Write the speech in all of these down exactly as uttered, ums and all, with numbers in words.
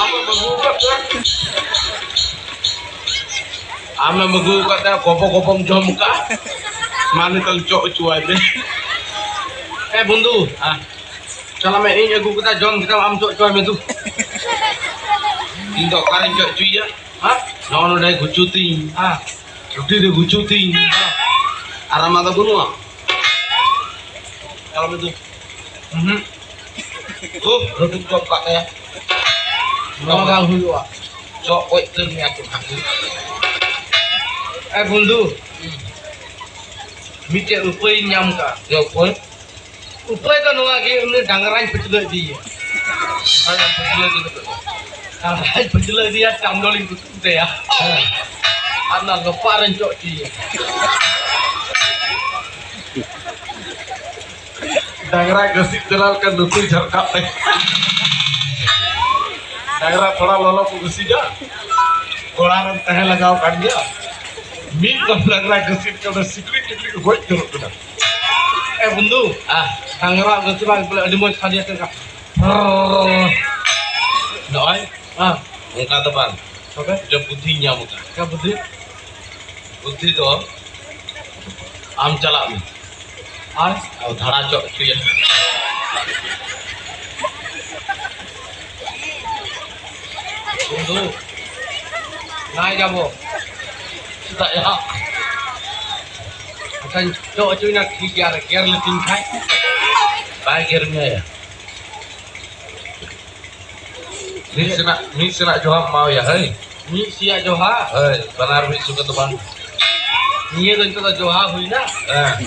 ᱟᱢᱮᱢ ᱟᱹᱜᱩ ᱟᱠᱟᱫ ᱛᱮ, ᱟᱢᱮᱢ ᱟᱹᱜᱩ ᱟᱠᱟᱫ ᱛᱮ, ᱜᱚᱵᱚ ᱜᱚᱵᱚᱢ ᱡᱚᱢ ᱟᱠᱟᱫ᱾ ᱢᱟ ᱱᱤᱛᱚᱝ ᱪᱚᱜ ᱦᱚᱪᱚᱣᱟᱭ ᱢᱮ᱾ ᱮ ᱵᱚᱱᱫᱷᱩ, ᱦᱮᱸ᱾ ᱪᱟᱞᱟᱜ ᱢᱮ, ᱤᱧ ᱟᱹᱜᱩ ᱠᱮᱫᱟ, ᱡᱚᱢ ᱠᱮᱫᱟᱢ, ᱟᱢ ᱪᱚᱜ ᱦᱚᱪᱚᱣᱟᱭ ᱢᱮ ᱫᱩ᱾ ᱤᱧ ᱫᱚ ᱚᱠᱟᱨᱮᱧ ᱪᱚᱜ ᱦᱚᱪᱚᱭᱮᱭᱟ? ᱦᱮᱸ? ᱱᱚᱜᱼᱚ ᱱᱚᱰᱮ ᱜᱩᱪᱩ ᱛᱤᱧ, ᱦᱮᱸ᱾ ᱨᱩᱴᱤ ᱨᱮ ᱜᱩᱪᱩ ᱛᱤᱧ, ᱦᱮᱸ᱾ ᱟᱨ ᱟᱢᱟᱜ ᱫᱚ ᱵᱟᱹᱱᱩᱜᱼᱟ? ᱪᱟᱞᱟᱜ ᱢᱮ ᱫᱩ᱾ ᱦᱩᱸ᱾ ᱫᱩ, ᱨᱩᱴᱤ ᱪᱚᱯ ᱠᱟᱜ ᱛᱟᱭᱟ᱾ ᱱᱚᱣᱟ ᱵᱟᱝ ᱦᱩᱭᱩᱜᱼᱟ᱾ ᱪᱚᱜ ᱜᱚᱡ ᱩᱛᱟᱹᱨ ᱢᱮᱭᱟ ᱠᱚ ᱱᱟᱦᱟᱜ᱾ ᱮ ᱵᱚᱱᱫᱷᱩ, ᱢᱤᱫᱴᱮᱡ ᱩᱯᱟᱹᱭᱤᱧ ᱧᱟᱢ ᱠᱟᱜᱼᱟ᱾ ᱪᱮᱫ ᱩᱯᱟᱹᱭ? ᱩᱯᱟᱹᱭ ᱫᱚ ᱱᱚᱣᱟ ᱜᱮ, ᱩᱱᱤ ᱰᱟᱝᱨᱟᱧ ᱯᱟᱹᱪᱷᱞᱟᱹ ᱤᱫᱤᱭᱮᱭᱟ᱾ ᱟᱨ ᱯᱟᱹᱪᱷᱞᱟᱹ ᱤᱫᱤ ᱠᱟᱛᱮ ᱫᱚ? ᱰᱟᱝᱨᱟᱧ ᱯᱟᱹᱪᱷᱞᱟᱹ ᱤᱫᱤᱭᱟ, ᱪᱟᱸᱫᱚ ᱞᱤᱧ ᱠᱩᱴᱩᱢ ᱛᱟᱭᱟ᱾ ᱦᱮᱸ᱾ ᱟᱨ ᱚᱱᱟ ᱞᱚᱯᱟᱜ ᱨᱮᱧ ᱪᱚᱜ ᱦᱚᱪᱚᱭᱮᱭᱟ᱾ ᱰᱟᱝᱨᱟ ᱜᱟᱹᱥᱤ ᱪᱟᱞᱟᱣ ᱞᱮᱠᱷᱟᱱ ᱞᱩᱛᱩᱨ ᱡᱷᱟᱨᱠᱟᱜ ᱛᱟᱭᱟ᱾ ᱰᱟᱝᱨᱟ ᱛᱷᱚᱲᱟ ᱞᱚᱞᱚ ᱠᱚ ᱜᱟᱹᱥᱤᱡᱟ, ᱜᱚᱲᱟ ᱨᱮᱢ ᱛᱟᱦᱮᱸ ᱞᱟᱜᱟᱣ ᱠᱟᱱ ᱜᱮᱭᱟ᱾ ᱢᱤᱫ ᱫᱚᱢ ᱰᱟᱝᱨᱟ ᱜᱟᱹᱥᱤ ᱞᱮᱠᱷᱟᱱ ᱚᱱᱟ ᱥᱤᱠᱲᱤᱡ ᱴᱤᱠᱲᱤᱡ ᱠᱚ ᱜᱚᱡ ᱩᱛᱟᱹᱨᱚᱜ ᱠᱟᱱᱟ᱾ ᱮ ᱵᱚᱱᱫᱷᱩ, ᱦᱮᱸ᱾ ᱰᱟᱝᱨᱟ ᱜᱟᱹᱥᱤ ᱵᱟᱝ ᱵᱚᱞᱮ ᱟᱹᱰᱤ ᱢᱚᱡᱽ ᱥᱟᱰᱮᱭᱟ ᱪᱮᱫ ᱞᱮᱠᱟ? ᱱᱚᱜᱼᱚᱭ᱾ ᱦᱮᱸ᱾ ᱚᱱᱠᱟ ᱫᱚ ᱵᱟᱝ᱾ ᱛᱚᱵᱮ? ᱢᱤᱫᱴᱮᱱ ᱵᱩᱫᱽᱫᱷᱤᱧ ᱧᱟᱢ ᱟᱠᱟᱫᱟ᱾ ᱪᱮᱫ ᱵᱩᱫᱽᱫᱷᱤ? ᱵᱩᱫᱽᱫᱷᱤ ᱫᱚ ᱟᱢ ᱪᱟᱞᱟᱜ ᱢᱮ᱾ ᱟᱨ? ᱟᱨ ᱫᱷᱟᱲᱟ ᱪᱚᱜ ᱦᱚᱪᱚᱭᱟ᱾ ᱵᱚᱱᱫᱷᱩ, ᱱᱟᱭ ᱡᱟᱵᱚ᱾ ᱪᱮᱫᱟᱜ ᱭᱟ? ᱟᱪᱪᱷᱟᱧ ᱪᱚᱜ ᱦᱚᱪᱚᱭᱮᱱᱟ, ᱴᱷᱤᱠ ᱜᱮᱭᱟ, ᱟᱨ ᱜᱮᱨ ᱞᱮᱛᱤᱧ ᱠᱷᱟᱡ? ᱵᱟᱭ ᱜᱮᱨ ᱢᱮᱭᱟ᱾ ᱢᱤᱫ ᱥᱮᱱᱟᱜ, ᱢᱤᱫ ᱥᱮᱱᱟᱜ ᱡᱚᱦᱟᱢ ᱮᱢᱟᱣᱟᱭᱟ, ᱦᱳᱭ᱾ ᱢᱤᱫ ᱥᱮᱭᱟᱜ ᱡᱚᱦᱟ? ᱦᱳᱭ, ᱵᱟᱱᱟᱨ ᱢᱤᱫ ᱥᱚᱸᱜᱮ ᱫᱚ ᱵᱟᱝ᱾ ᱱᱤᱭᱟᱹ ᱫᱚ ᱱᱤᱛᱚᱜ ᱫᱚ ᱡᱚᱦᱟ ᱦᱩᱭᱱᱟ? ᱦᱮᱸ᱾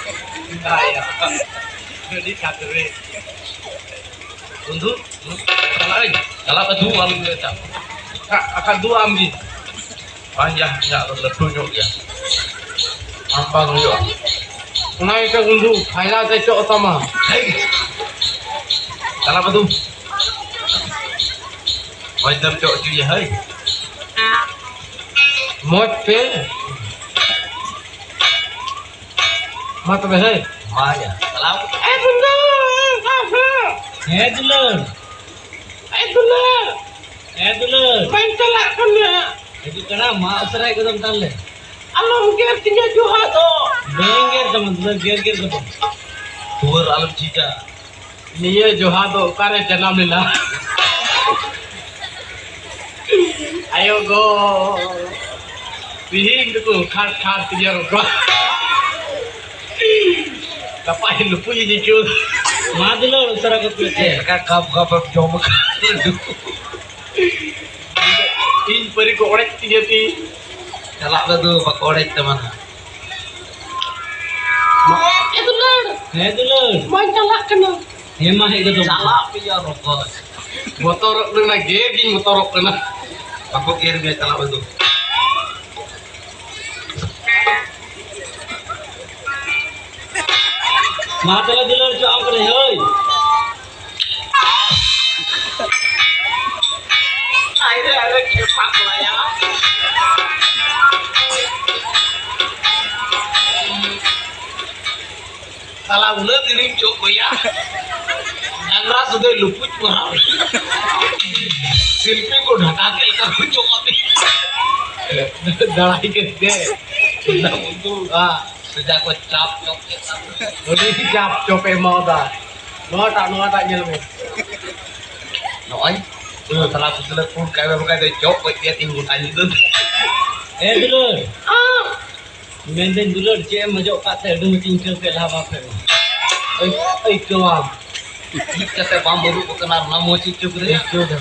ᱦᱮᱸ᱾ ᱟᱹᱰᱤ ᱠᱷᱟᱛᱨᱮ᱾ ᱵᱚᱱᱫᱷᱩ, ᱪᱟᱞᱟᱜ ᱟᱹᱧ᱾ ᱪᱟᱞᱟᱜ ᱢᱮ, ᱫᱩ ᱟᱞᱚᱢ ᱞᱟᱹᱭ ᱛᱟᱢ᱾ ᱟᱠᱟ-, ᱟᱠᱟ ᱫᱩ ᱟᱢ ᱜᱮ? ᱵᱟᱝ ᱭᱟ, ᱤᱧᱟᱹᱜ ᱫᱚ ᱞᱟᱹᱴᱩ ᱧᱚᱜ ᱜᱮᱭᱟ᱾ ᱟᱢ ᱵᱟᱝ ᱦᱩᱭᱩᱜᱼᱟ᱾ ᱚᱱᱟ ᱜᱮᱛᱚ ᱵᱚᱱᱫᱷᱩ, ᱯᱷᱟᱭᱱᱟᱞ ᱛᱮ ᱪᱚᱜ ᱛᱟᱢᱟ᱾ ᱦᱮᱭ! ᱪᱟᱞᱟᱜ ᱢᱮ ᱫᱩ᱾ ᱢᱚᱡᱽ ᱛᱮᱢ ᱪᱚᱜ ᱦᱚᱪᱚᱭᱟ, ᱦᱳᱭ᱾ ᱢᱚᱡᱽ ᱛᱮ᱾ ᱢᱟ ᱛᱚᱵᱮ, ᱦᱳᱭ᱾ ᱢᱟ ᱭᱟ᱾ ᱮ ᱫᱩᱞᱟᱹᱲ, ᱦᱮᱸ ᱫᱩᱞᱟᱹᱲ᱾ ᱮ ᱫᱩᱞᱟᱹᱲ, ᱦᱮᱸ ᱫᱩᱞᱟᱹᱲ᱾ ᱵᱟᱹᱧ ᱪᱟᱞᱟᱜ ᱠᱟᱱᱟ᱾ ᱦᱤᱡᱩᱜ ᱠᱟᱱᱟ, ᱢᱟ ᱩᱥᱟᱹᱨᱟ ᱦᱮᱡ ᱜᱚᱫᱚᱜ ᱢᱮ ᱛᱟᱦᱞᱮ᱾ ᱟᱞᱚᱢ ᱜᱮᱨ ᱛᱤᱧᱟ ᱡᱚᱦᱟ ᱫᱚ᱾ ᱵᱟᱹᱧ ᱜᱮᱨ ᱛᱟᱢᱟ ᱫᱩᱞᱟᱹᱲ, ᱜᱮᱨ ᱜᱮᱨ ᱠᱟᱛᱮ᱾ ᱫᱩᱣᱟᱹᱨ ᱟᱞᱚᱢ ᱡᱷᱤᱡᱟ᱾ ᱱᱤᱭᱟᱹ ᱡᱚᱦᱟ ᱫᱚ ᱚᱠᱟᱨᱮ ᱡᱟᱱᱟᱢ ᱞᱮᱱᱟ? ᱟᱭᱳ ᱜᱚ, ᱛᱤᱦᱤᱧ ᱫᱚᱠᱚ ᱠᱷᱟᱨ ᱠᱷᱟᱨ ᱛᱤᱧᱟ ᱜᱚᱜᱚ᱾ ᱜᱟᱯᱟ ᱦᱤᱞᱳᱜ ᱞᱩᱯᱩᱡ ᱤᱧ ᱟᱹᱭᱠᱟᱹᱣ᱾ ᱢᱟ ᱫᱩᱞᱟᱹᱲ, ᱩᱥᱟᱹᱨᱟ ᱠᱚ ᱯᱮ᱾ ᱪᱮᱫ ᱞᱮᱠᱟ ᱠᱟᱯ ᱠᱟᱯ ᱮᱢ ᱡᱚᱢ ᱟᱠᱟᱫ? ᱤᱧ ᱯᱟᱹᱨᱤ ᱠᱚ ᱚᱲᱮᱡ ᱛᱤᱧᱟᱹ ᱛᱤ᱾ ᱪᱟᱞᱟᱜ ᱢᱮ ᱫᱩ, ᱵᱟᱠᱚ ᱚᱲᱮᱡ ᱛᱟᱢᱟ ᱱᱟᱦᱟᱜ᱾ ᱮ ᱫᱩᱞᱟᱹᱲ᱾ ᱦᱮᱸ ᱫᱩᱞᱟᱹᱲ᱾ ᱵᱟᱹᱧ ᱪᱟᱞᱟᱜ ᱠᱟᱱᱟ᱾ ᱦᱮᱸ ᱢᱟ ᱦᱮᱡ ᱜᱚᱫᱚᱜ ᱢᱮ᱾ ᱪᱟᱞᱟᱜ ᱯᱮᱭᱟ ᱨᱚᱠᱚᱡ᱾ ᱵᱚᱛᱚᱨᱚᱜ ᱠᱟᱱᱟ, ᱜᱮᱨ ᱜᱤᱧ ᱵᱚᱛᱚᱨᱚᱜ ᱠᱟᱱᱟ᱾ ᱵᱟᱠᱚ ᱜᱮᱨ ᱢᱮᱭᱟ, ᱪᱟᱞᱟᱜ ᱢᱮ ᱫᱩ᱾ ᱢᱟ ᱛᱚᱵᱮ ᱫᱩᱞᱟᱹᱲ ᱪᱚ ᱟᱢ ᱠᱟᱹᱱᱟᱹᱧ ᱦᱳᱭ᱾ ᱟᱭᱨᱮ, ᱟᱭᱨᱮ, ᱠᱷᱮᱯᱟ ᱠᱚᱲᱟᱭᱟ᱾ ᱥᱟᱞᱟ ᱩᱱᱟᱹᱜ ᱫᱤᱱᱤᱧ ᱪᱚᱜ ᱠᱚᱭᱟ᱾ ᱰᱟᱝᱨᱟ ᱥᱩᱫᱷᱟᱹ ᱞᱩᱯᱩᱡ ᱢᱟᱨᱟᱣ᱾ ᱥᱤᱞᱯᱤ ᱠᱚ ᱰᱷᱟᱠᱟ ᱠᱮᱫ ᱞᱮᱠᱟ ᱠᱚ ᱪᱚᱜ ᱟᱫᱮ᱾ ᱫᱟᱲᱟᱭ ᱠᱮᱫ ᱛᱮ᱾ ᱚᱱᱟ ᱩᱛᱩ᱾ ᱦᱮᱸ᱾ ᱥᱮᱫᱟᱭ ᱠᱚ ᱪᱟᱯ ᱪᱚᱯ ᱪᱮᱫ ᱞᱮᱠᱟ? ᱟᱹᱰᱤ ᱪᱟᱯ ᱪᱚᱯ ᱮ ᱮᱢᱟᱣᱟᱫᱟ᱾ ᱱᱚᱣᱟᱴᱟᱜ, ᱱᱚᱣᱟᱴᱟᱜ ᱧᱮᱞ ᱢᱮ᱾ ᱱᱚᱜᱼᱚᱭ᱾ ᱦᱩᱸ᱾ ᱥᱟᱞᱟ ᱯᱩᱛᱞᱟᱹ ᱯᱩᱸᱰ ᱠᱟᱭ ᱢᱮ, ᱵᱟᱠᱷᱟᱡ ᱫᱚ ᱪᱚᱯ ᱜᱚᱡ ᱠᱮᱭᱟ ᱛᱤᱦᱤᱧ ᱜᱚᱴᱟ ᱧᱤᱫᱟᱹ᱾ ᱮ ᱫᱩᱞᱟᱹᱲ᱾ ᱢᱮᱱᱫᱟᱹᱧ ᱫᱩᱞᱟᱹᱲ, ᱪᱮᱫ ᱮᱢ ᱚᱡᱚᱜ ᱠᱟᱜ ᱛᱮ ᱟᱹᱰᱤ ᱢᱚᱡᱽ ᱤᱧ ᱟᱹᱭᱠᱟᱹᱣ ᱠᱮᱫ ᱞᱟᱦᱟ ᱵᱟᱨ ᱯᱮ᱾ ᱟᱹᱭ-, ᱟᱹᱭᱠᱟᱹᱣᱟᱢ᱾ ᱤᱡ ᱠᱟᱛᱮ ᱵᱟᱢ ᱩᱰᱩᱠ ᱟᱠᱟᱱᱟ, ᱚᱱᱟ ᱢᱚᱡᱽ ᱟᱹᱭᱠᱟᱹᱣ ᱠᱮᱫᱟ᱾ ᱟᱹᱭᱠᱟᱹᱣ ᱫᱟ᱾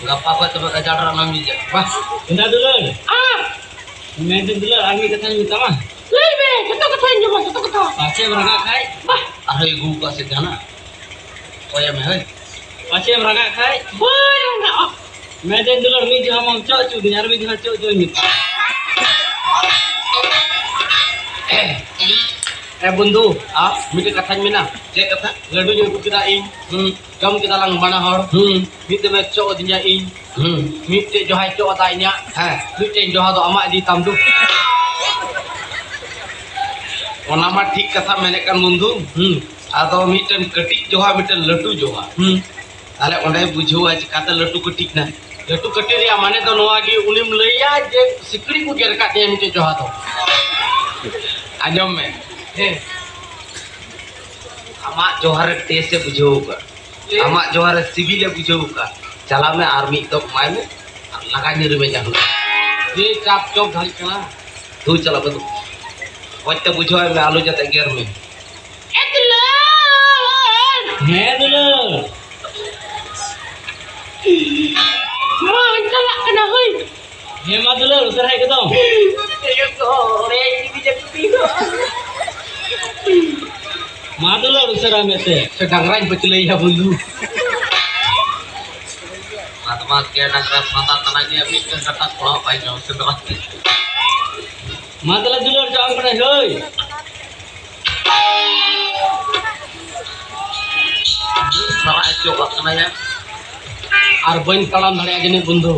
ᱜᱟᱯᱟ ᱠᱷᱚᱡ ᱛᱚᱵᱮ ᱜᱟᱡᱟᱲ ᱨᱮ ᱟᱞᱚᱢ ᱤᱡᱟ᱾ ᱵᱟᱦ᱾ ᱮᱸᱫᱟ ᱫᱩᱞᱟᱹᱲ᱾ ᱟ! ᱢᱮᱱᱫᱟᱹᱧ ᱫᱩᱞᱟᱹᱲ, ᱟᱨ ᱢᱤᱫ ᱠᱟᱛᱷᱟᱧ ᱢᱮᱛᱟᱢᱟ᱾ ᱞᱟᱹᱭ ᱢᱮ, ᱡᱚᱛᱚ ᱠᱟᱛᱷᱟᱧ ᱟᱸᱡᱚᱢᱟ, ᱡᱚᱛᱚ ᱠᱟᱛᱷᱟ᱾ ᱯᱟᱪᱷᱮᱢ ᱨᱟᱸᱜᱟᱜ ᱠᱷᱟᱡ? ᱵᱟᱦ᱾ ᱟᱨᱦᱚᱸ ᱟᱹᱜᱩ ᱠᱚᱣᱟ ᱥᱮ ᱡᱟᱦᱟᱱᱟᱜ? ᱚᱠᱚᱭᱮᱢ ᱦᱳᱭ? ᱯᱟᱪᱷᱮᱢ ᱨᱟᱸᱜᱟᱜ ᱠᱷᱟᱡ? ᱵᱟᱹᱧ ᱨᱟᱸᱜᱟᱜᱼᱟ᱾ ᱢᱮᱱᱫᱟᱹᱧ ᱫᱩᱞᱟᱹᱲ, ᱢᱤᱫ ᱡᱚᱦᱟ ᱢᱟᱢ ᱪᱚᱜ ᱦᱚᱪᱚ ᱫᱤᱧ, ᱟᱨ ᱢᱤᱫ ᱡᱚᱦᱟ ᱪᱚᱜ ᱦᱚᱪᱚᱧ ᱢᱮ᱾ ᱮ ᱵᱚᱱᱫᱷᱩ, ᱟ? ᱢᱤᱫᱴᱮᱡ ᱠᱟᱛᱷᱟᱧ ᱢᱮᱱᱟ᱾ ᱪᱮᱫ ᱠᱟᱛᱷᱟ? ᱞᱟᱹᱰᱩᱧ ᱟᱹᱜᱩ ᱠᱮᱫᱟ ᱤᱧ᱾ ᱦᱩᱸ᱾ ᱡᱚᱢ ᱠᱮᱫᱟ ᱞᱟᱝ ᱵᱟᱱᱟ ᱦᱚᱲ᱾ ᱦᱩᱸ᱾ ᱢᱤᱫ ᱫᱚᱢᱮ ᱪᱚᱜ ᱟᱹᱫᱤᱧᱟ ᱤᱧ᱾ ᱦᱩᱸ᱾ ᱢᱤᱫᱴᱮᱡ ᱡᱚᱦᱟᱭ ᱪᱚᱜ ᱟᱫᱟ ᱤᱧᱟᱹᱜ᱾ ᱦᱮᱸ᱾ ᱢᱤᱫᱴᱮᱡ ᱡᱚᱦᱟ ᱫᱚ ᱟᱢᱟᱜ ᱤᱫᱤ ᱛᱟᱢ ᱫᱩ᱾ ᱚᱱᱟ ᱢᱟ ᱴᱷᱤᱠ ᱠᱟᱛᱷᱟ ᱢᱮᱱᱮᱫ ᱠᱟᱱ ᱵᱚᱱᱫᱷᱩ᱾ ᱦᱩᱸ᱾ ᱟᱫᱚ ᱢᱤᱫᱴᱮᱱ ᱠᱟᱹᱴᱤᱡ ᱡᱚᱦᱟ, ᱢᱤᱫᱴᱮᱱ ᱞᱟᱹᱴᱩ ᱡᱚᱦᱟ᱾ ᱦᱩᱸ᱾ ᱛᱟᱦᱞᱮ ᱚᱸᱰᱮ ᱵᱩᱡᱷᱟᱹᱣᱟ ᱪᱤᱠᱟᱛᱮ ᱞᱟᱹᱴᱩ ᱠᱟᱹᱴᱤᱡ ᱱᱟ᱾ ᱞᱟᱹᱴᱩ ᱠᱟᱹᱴᱤᱡ ᱨᱮᱭᱟᱜ ᱢᱟᱱᱮ ᱫᱚ ᱱᱚᱣᱟ ᱜᱮ, ᱩᱱᱤᱢ ᱞᱟᱹᱭᱟ ᱡᱮ ᱥᱤᱠᱲᱤ ᱠᱚ ᱜᱮᱨ ᱠᱟᱜ ᱛᱤᱧᱟ ᱢᱤᱫᱴᱮᱡ ᱡᱚᱦᱟ ᱫᱚ᱾ ᱟᱸᱡᱚᱢ ᱢᱮ᱾ ᱦᱮᱸ᱾ ᱟᱢᱟᱜ ᱡᱚᱦᱟ ᱨᱮ ᱴᱮᱥ ᱮ ᱵᱩᱡᱷᱟᱹᱣ ᱠᱟᱜ᱾ ᱟᱢᱟᱜ ᱡᱚᱦᱟ ᱨᱮ ᱥᱤᱵᱤᱞ ᱮ ᱵᱩᱡᱷᱟᱹᱣ ᱠᱟᱜ᱾ ᱪᱟᱞᱟᱜ ᱢᱮ ᱟᱨ ᱢᱤᱫ ᱫᱚᱢ ᱮᱢᱟᱭ ᱢᱮ᱾ ᱟᱨ ᱞᱟᱜᱟ ᱧᱤᱨ ᱢᱮ ᱡᱟᱦᱟᱸ᱾ ᱡᱮ ᱪᱟᱯ ᱪᱚᱯ ᱫᱷᱟᱹᱨᱤᱡ ᱠᱟᱱᱟ᱾ ᱫᱩ ᱪᱟᱞᱟᱜ ᱢᱮ ᱫᱩ᱾ ᱢᱚᱡᱽ ᱛᱮ ᱵᱩᱡᱷᱟᱹᱣ ᱢᱮ, ᱟᱞᱚ ᱡᱟᱛᱮ ᱜᱮᱨ ᱢᱮ᱾ ᱮ ᱫᱩᱞᱟᱹᱲ! ᱦᱮᱸ ᱫᱩᱞᱟᱹᱲ᱾ ᱢᱟᱧ ᱪᱟᱞᱟᱜ ᱠᱟᱱᱟ ᱦᱳᱭ᱾ ᱦᱮᱸ ᱢᱟ ᱫᱩᱞᱟᱹᱲ, ᱩᱥᱟᱹᱨᱟ ᱦᱮᱡ ᱜᱚᱫᱚᱜ ᱢᱮ᱾ ᱢᱟ ᱫᱩᱞᱟᱹᱲ, ᱩᱥᱟᱹᱨᱟ ᱢᱮᱥᱮ᱾ ᱥᱮ ᱰᱟᱝᱨᱟᱧ ᱯᱟᱹᱪᱷᱞᱟᱹᱭᱟ ᱵᱚᱱᱫᱷᱩ᱾ ᱟᱫᱢᱟ ᱜᱮ ᱰᱟᱝᱨᱟ ᱯᱷᱟᱸᱫᱟ ᱛᱟᱞᱟ ᱜᱮᱭᱟ, ᱢᱤᱫᱴᱮᱱ ᱠᱟᱴᱟ ᱠᱚᱲᱟ ᱵᱟᱭ ᱧᱟᱢ ᱥᱮᱸᱫᱽᱨᱟ ᱛᱮ᱾ ᱢᱟ ᱛᱟᱦᱞᱮ ᱫᱩᱞᱟᱹᱲ ᱪᱟᱞᱟᱜ ᱠᱟᱱᱟ ᱦᱳᱭ᱾ ᱥᱟᱨᱟ ᱦᱚᱪᱚ ᱠᱟᱜ ᱠᱟᱱᱟ ᱭᱟ᱾ ᱟᱨ ᱵᱟᱹᱧ ᱛᱟᱲᱟᱢ ᱫᱟᱲᱮᱭᱟᱜᱼᱟ ᱡᱟᱹᱱᱤᱡ ᱵᱚᱱᱫᱷᱩ᱾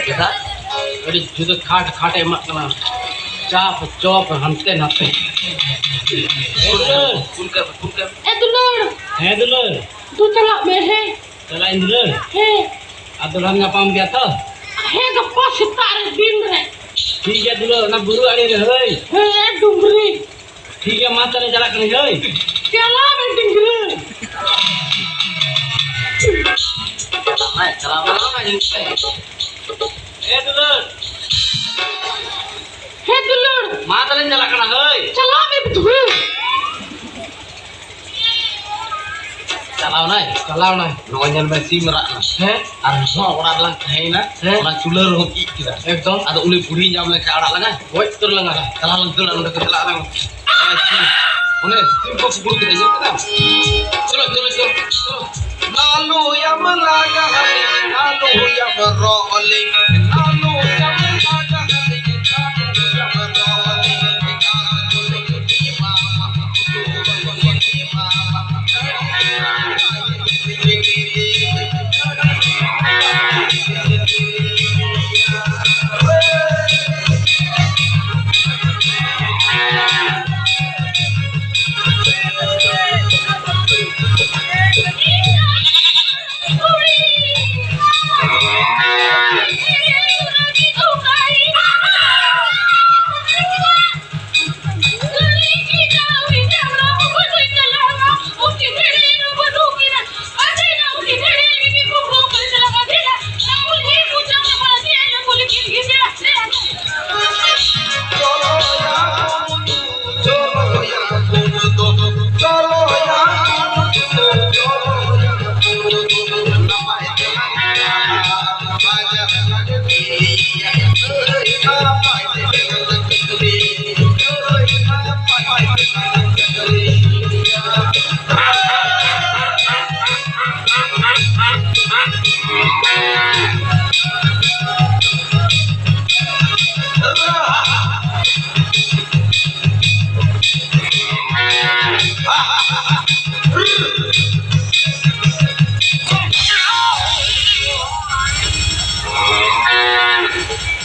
ᱪᱮᱫᱟᱜ? ᱟᱹᱰᱤ ᱡᱩᱫᱟᱹ ᱠᱷᱟᱴ ᱠᱷᱟᱴ ᱮ ᱮᱢᱟᱜ ᱠᱟᱱᱟ, ᱪᱟᱯ ᱪᱚᱯ ᱦᱟᱱᱛᱮ ᱱᱟᱛᱮ᱾ ᱠᱩᱞ ᱠᱟᱜ ᱢᱮ, ᱠᱩᱞ ᱠᱟᱜ ᱢᱮ᱾ ᱮ ᱫᱩᱞᱟᱹᱲ! ᱦᱮᱸ ᱫᱩᱞᱟᱹᱲ᱾ ᱫᱩ ᱪᱟᱞᱟᱜ ᱢᱮ, ᱦᱮᱸ᱾ ᱪᱟᱞᱟᱜ ᱤᱧ ᱫᱩᱞᱟᱹᱲ᱾ ᱦᱮᱸ᱾ ᱟᱫᱚ ᱞᱟᱝ ᱧᱟᱯᱟᱢ ᱜᱮᱭᱟ ᱛᱚ? ᱦᱮᱸ, ᱜᱟᱯᱟ ᱥᱮᱛᱟᱜ ᱨᱮ ᱫᱤᱱ ᱨᱮ᱾ ᱴᱷᱤᱠ ᱜᱮᱭᱟ ᱫᱩᱞᱟᱹᱲ, ᱚᱱᱟ ᱵᱩᱨᱩ ᱟᱲᱮ ᱨᱮ ᱦᱳᱭ᱾ ᱦᱮᱸ, ᱰᱩᱝᱨᱤ᱾ ᱴᱷᱤᱠ ᱜᱮᱭᱟ, ᱢᱟ ᱛᱟᱦᱞᱮ ᱪᱟᱞᱟᱜ ᱠᱟᱹᱱᱟᱹᱧ ᱦᱳᱭ᱾ ᱪᱟᱞᱟᱜ ᱢᱮ ᱰᱩᱝᱨᱤ᱾ ᱪᱟᱞᱟᱜ ᱢᱮ, ᱪᱟᱞᱟᱜ ᱢᱮ᱾ ᱮ ᱫᱩᱞᱟᱹᱲ᱾ ᱦᱮᱸ ᱫᱩᱞᱟᱹᱲ᱾ ᱢᱟ ᱛᱟᱦᱞᱮᱧ ᱪᱟᱞᱟᱜ ᱠᱟᱱᱟ ᱦᱳᱭ᱾ ᱪᱟᱞᱟᱜ ᱢᱮ ᱫᱩᱞᱟᱹᱲ᱾ ᱪᱟᱞᱟᱣᱱᱟᱭ? ᱪᱟᱞᱟᱣᱱᱟᱭ᱾ ᱱᱚᱜᱼᱚᱭ ᱧᱮᱞ ᱢᱮ, ᱥᱤᱢ ᱨᱟᱜ ᱱᱟ᱾ ᱦᱮᱸ? ᱟᱨ ᱱᱚᱣᱟ ᱚᱲᱟᱜ ᱨᱮᱞᱟᱝ ᱛᱟᱦᱮᱸᱭᱮᱱᱟ, ᱦᱮᱸ? ᱚᱱᱟ ᱪᱩᱞᱦᱟᱹ ᱨᱮᱦᱚᱸ ᱤᱡ ᱠᱮᱫᱟ᱾ ᱮᱠᱫᱚᱢ᱾ ᱟᱫᱚ ᱩᱱᱤ ᱵᱩᱲᱦᱤ ᱧᱟᱢ ᱞᱮᱱᱠᱷᱟᱱ ᱟᱲᱟᱜ ᱞᱟᱝᱟ᱾ ᱜᱚᱡ ᱩᱛᱟᱹᱨ ᱞᱟᱝᱟ᱾ ᱪᱟᱞᱟᱣ ᱞᱟᱝ ᱫᱟᱹᱲᱟ, ᱱᱚᱸᱰᱮ ᱠᱷᱚᱱ ᱪᱟᱞᱟᱜ ᱞᱟᱝ᱾ ᱚᱱᱮ ᱥᱤᱢ, ᱚᱱᱮ ᱥᱤᱢ ᱠᱚ ᱠᱩᱠᱲᱩ ᱠᱮᱫᱟ, ᱧᱮᱞ ᱠᱮᱫᱟᱢ? ᱪᱚᱞᱚ, ᱪᱚᱞᱚ, ᱪᱚᱞᱚ, ᱪᱚᱞᱚ᱾ ᱱᱟᱞᱩᱭᱟᱢ ᱞᱟᱜᱟ ᱟᱹᱞᱤᱧ, ᱱᱟᱞᱩᱭᱟᱢ ᱨᱚᱜ ᱟᱹᱞᱤᱧ, ᱱᱟᱞᱩᱭᱟᱢ ᱞᱟᱜᱟ ᱟᱹᱞᱤᱧ, ᱱᱟᱞᱩᱭᱟᱢ ᱨᱚᱜ ᱟᱹᱞᱤᱧ᱾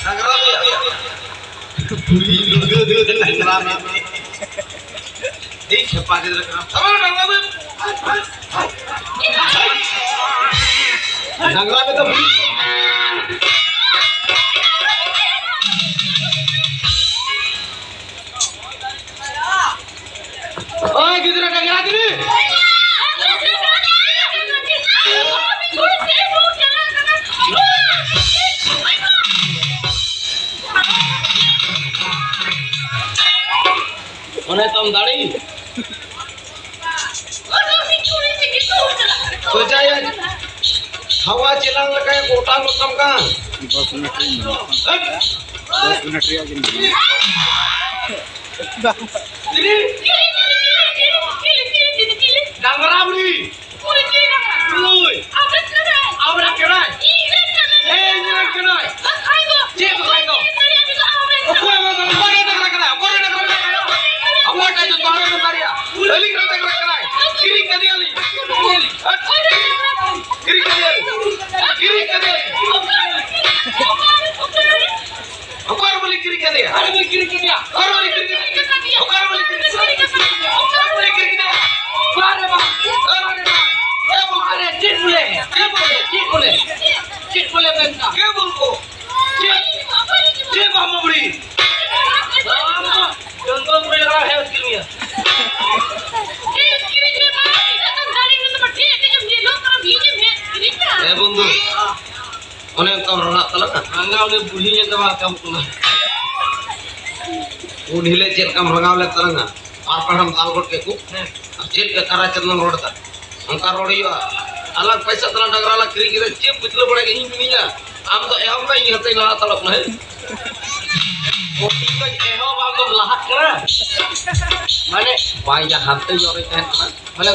ᱰᱟᱝᱨᱟ ᱢᱮᱭᱟ᱾ ᱠᱩᱲᱤ ᱞᱩᱜᱟᱹ ᱫᱚ ᱰᱟᱝᱨᱟ ᱢᱮᱭᱟ᱾ ᱤᱧ ᱪᱷᱟᱯᱟ ᱜᱤᱫᱽᱨᱟᱹ ᱠᱟᱱᱟ᱾ ᱟᱨᱚ ᱰᱟᱝᱨᱟ ᱢᱮᱭᱟ᱾ ᱰᱟᱝᱨᱟ ᱢᱮᱭᱟ ᱫᱚ ᱵᱩᱲᱦᱤ᱾ ᱳᱭ ᱜᱤᱫᱽᱨᱟᱹ ᱰᱟᱝᱨᱟ ᱜᱤᱫᱽᱨᱟᱹ᱾ ᱚᱱᱮ ᱛᱟᱢ ᱫᱟᱲᱮ᱾ ᱥᱚᱡᱟᱭᱟ᱾ ᱦᱟᱣᱟ ᱪᱮᱞᱟᱝ ᱞᱮᱠᱟᱭ ᱜᱚᱴᱟ ᱜᱚᱫ ᱠᱟᱢ ᱠᱟᱱ᱾ ᱫᱚᱥ ᱢᱤᱱᱤᱴ ᱨᱮᱭᱟᱜ ᱜᱮ ᱢᱮᱱᱟᱜᱼᱟ᱾ ᱫᱚᱥ ᱢᱤᱱᱤᱴ ᱨᱮᱭᱟᱜ ᱜᱮ ᱢᱮᱱᱟᱜᱼᱟ᱾ ᱪᱤᱞᱤ? ᱰᱟᱝᱨᱟ ᱵᱩᱲᱦᱤ᱾ ᱱᱩᱭ᱾ ᱟᱢᱨᱮᱱ ᱠᱟᱱᱟᱭ᱾ ᱦᱮᱸ, ᱤᱧᱨᱮᱱ ᱠᱟᱱᱟᱭ᱾ ᱪᱮᱫ ᱵᱟᱠᱷᱟᱡ ᱫᱚ? ᱚᱠᱚᱭ ᱵᱟᱵᱟ? ᱚᱠᱚᱭ ᱨᱮ ᱰᱟᱝᱨᱟ ᱠᱟᱱᱟᱭ? ᱚᱠᱚᱭ ᱨᱮ ᱰᱟᱝᱨᱟ ᱠᱟᱱᱟᱭ? ᱟᱵᱚᱣᱟᱜ ᱴᱟᱭᱤᱢ ᱫᱚ ᱵᱟᱝ ᱵᱮᱱ ᱫᱟᱲᱮᱭᱟᱜᱼᱟ᱾ ᱟᱹᱞᱤᱧ ᱨᱮ ᱰᱟᱝᱨᱟ ᱠᱟᱱᱟᱭ᱾ ᱠᱤᱨᱤᱧ ᱠᱟᱫᱮᱭᱟᱞᱤᱧ᱾ ᱦᱟᱴ᱾ ᱠᱤᱨᱤᱧ ᱠᱟᱫᱮᱭᱟᱞᱤᱧ᱾ ᱠᱤᱨᱤᱧ ᱠᱟᱫᱮᱭᱟᱞᱤᱧ᱾ ᱚᱠᱟᱨᱮ ᱵᱚᱞᱮ ᱠᱤᱨᱤᱧ ᱠᱟᱫᱮᱭᱟ? ᱚᱠᱟᱨᱮ ᱵᱚᱞᱮ ᱠᱤᱨᱤᱧ ᱠᱟᱫᱮᱭᱟ? ᱚᱠᱟᱨᱮ ᱵᱚᱞᱮ ᱠᱤᱨᱤᱧ ᱠᱟᱫᱮᱭᱟ? ᱚᱠᱟᱨᱮ ᱵᱚᱞᱮ ᱠᱤᱨᱤᱧ ᱠᱟᱫᱮᱭᱟ? ᱚᱠᱟᱨᱮ ᱵᱚᱞᱮ ᱠᱤᱨᱤᱧ ᱠᱟᱫᱮᱭᱟ? ᱚᱠᱟᱨᱮ ᱵᱟᱝ? ᱚᱠᱟᱨᱮ ᱵᱟᱝ? ᱮ ᱵᱚᱞᱮ, ᱪᱮᱫ ᱵᱚᱞᱮ? ᱪᱮᱫ ᱵᱚᱞᱮ? ᱪᱮᱫ ᱵᱚᱞᱮ? ᱪᱮᱫ ᱵᱚᱞᱮ ᱢᱮᱱᱫᱟ? ᱪᱮᱫ ᱵᱚᱞᱮ? ᱪᱮᱫ? ᱪᱮᱫ ᱵᱟᱝ ᱵᱟᱵᱲᱤ? ᱡᱚᱝᱜᱚᱞ ᱵᱩᱲᱦᱤ ᱞᱟᱜᱟᱣ ᱦᱮᱡ ᱠᱤᱨᱤᱧᱟ᱾ ᱮ ᱵᱚᱱᱫᱷᱩ, ᱚᱱᱮ ᱚᱱᱠᱟᱢ ᱨᱚᱲᱟᱜ ᱛᱟᱞᱟᱝᱟ᱾ ᱨᱟᱸᱜᱟᱣ ᱞᱮ ᱵᱩᱲᱦᱤ ᱧᱮᱞ ᱛᱮ ᱵᱟᱝ ᱨᱟᱠᱟᱵᱚᱜ ᱠᱟᱱᱟ᱾ ᱩᱱ ᱦᱤᱞᱳᱜ ᱪᱮᱫ ᱞᱮᱠᱟᱢ ᱨᱟᱸᱜᱟᱣ ᱞᱮᱫ ᱛᱟᱞᱟᱝᱟ, ᱟᱨ ᱯᱟᱲᱦᱟᱢ ᱫᱟᱞ ᱜᱚᱫ ᱠᱮᱫ ᱠᱚ᱾ ᱦᱮᱸ᱾ ᱟᱨ ᱪᱮᱫ ᱞᱮᱠᱟ ᱠᱟᱨᱟ ᱪᱟᱸᱫᱚᱢ ᱨᱚᱲ ᱮᱫᱟ, ᱚᱱᱠᱟ ᱨᱚᱲ ᱦᱩᱭᱩᱜᱼᱟ᱾ ᱟᱞᱟᱝ ᱯᱚᱭᱥᱟ ᱛᱟᱞᱟᱝ ᱰᱟᱝᱨᱟ ᱞᱟᱝ ᱠᱤᱨᱤᱧ ᱠᱮᱫᱟ, ᱪᱮᱫ ᱯᱤᱪᱷᱞᱟᱹ ᱵᱟᱲᱟᱭ ᱜᱮ ᱤᱧ ᱢᱤᱱᱟᱹᱧᱟ, ᱟᱢ ᱫᱚ ᱮᱦᱚᱵ ᱢᱮ, ᱤᱧ ᱦᱟᱱᱛᱮᱧ ᱞᱟᱦᱟ ᱦᱟᱛᱟᱲᱚᱜ ᱠᱟᱱᱟ᱾ ᱦᱮᱸ, ᱤᱧ ᱫᱚᱧ ᱮᱦᱚᱵ, ᱟᱢ ᱫᱚᱢ ᱞᱟᱦᱟᱜ ᱠᱟᱱᱟ᱾ ᱢᱟᱱᱮ ᱵᱟᱭ ᱡᱟ ᱦᱟᱱᱛᱮ ᱧᱚᱜ ᱨᱮ ᱛᱟᱦᱮᱱ ᱠᱟᱱᱟ᱾ ᱢᱟᱱᱮ